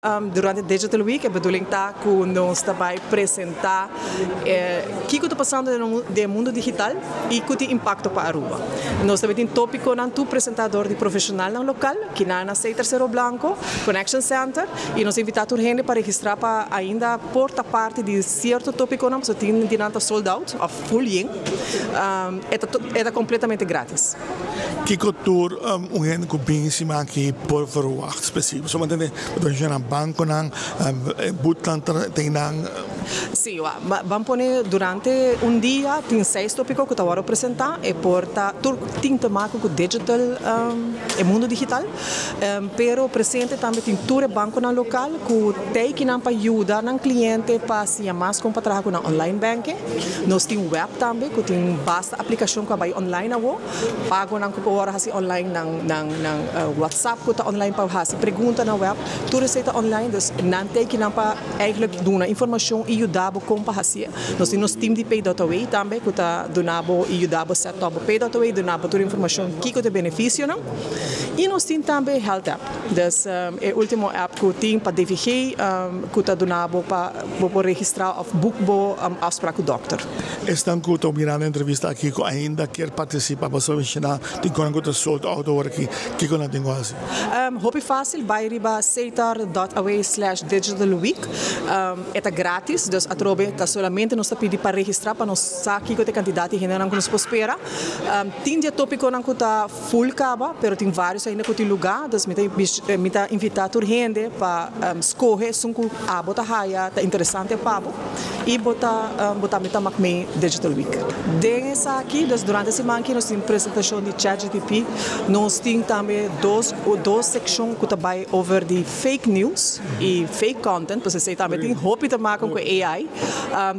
Durante Digital Week e bedoeling ta ku nos ta bai presentá kiko ta pasando den e mundu digital i ku tin impakto pa Aruba. Nos tambe tin tópikonan tur presentá dor di profeshonalnan lokal, kinan na Setar Cerro Blanco, Connection Center, i nos ta invitá tur hende pa registrá pa ainda por ta parti di sierto tópikonan pasobra tin di nan ta sold out òf full yen. E ta kompletamente grátis. Kiko tur un hende ku bin siman aki por verwagt spesifiko? So mantende bo ta menshona bankonan, e butnan ta tin nan. Si, ban pone durante un dia tin seis topiko ku ta wòrdu presentá. E por ta tur tin te maken ku digital, e mundu digital. Pero presente tambe tin tur e bankonan lokal ku teikinan pa yuda nan kliente pa siña mas kon pa traha ku nan online banking. Nos tin web tambe ku tin basta aplikashon ku a bai online awo. Pagonan ku por wòrdu hasi online, nan nan nan WhatsApp ku ta online pa hasi pregunta na web. Tur esei ta online, dus nan teikinan pa eigenlijk duna informashon i yuda bo kon pa hasié. Nos tin nos team di Pay.away tambe ku ta duna bo i yuda bo set up bo Pay.away, duna bo tur informashon kiko ta e benefisionan. I nos tin tambe Health App, dus e ultimo app ku tin pa DVG ku ta duna bo pa bo por registrá òf book bo afsprak ku dòkter. Esnan ku ta mirando e entrevista aki ku ainda kier partisipá pasobra menshoná tin konan ku ta sold out awor aki, kiko nan tin ku hasi? Hopi fásil, bai riba setar dot away slash digital week. E ta grátis, dus atrobe ta solamente nos ta pidi pa registrá pa nos sa kiko ta e kantidat di hendenan ku nos por spera. Tin di e tópikonan ku ta Full caba, pero tin varios ainda cu tin luga, dus mi ta mi ta invita tur hende pa scoge esun cu abo ta haya ta interesante pa bo y bo ta bo tambe ta mak mee Digital Week. Den esaki, dus durante e siman aki nos tin presentacion di ChatGTP, nos tin tambe dos dos seccion cu ta bay over di fake news y fake content, pues esey tambe tin hopi te maken cu AI,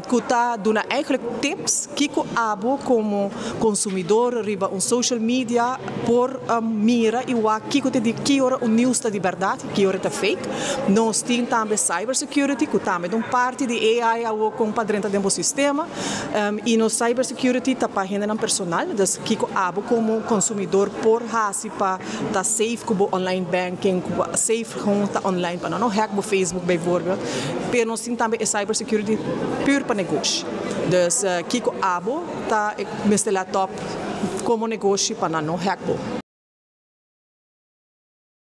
cu ta duna eigenlijk tips kico abo como Consumidor riba un social media por mira y wak kico ta di ki ora un news ta di berdad y ki ora ta fake. Nos tin tambe cyber security cu tambe ta un parti di AI awo con pa drenta den bo sistema y nos cyber security ta pa hendenan personal, dus kico abo como consumidor por haci pa ta safe cu bo online banking, cu bo safe gewoon ta online pa nan no hack bo Facebook bijvoorbeeld. Pero nos tin tambe e cyber security puur pa negoshi. Dus kico abo. Ta e mester laptop como negoshi pa nan no hack bo.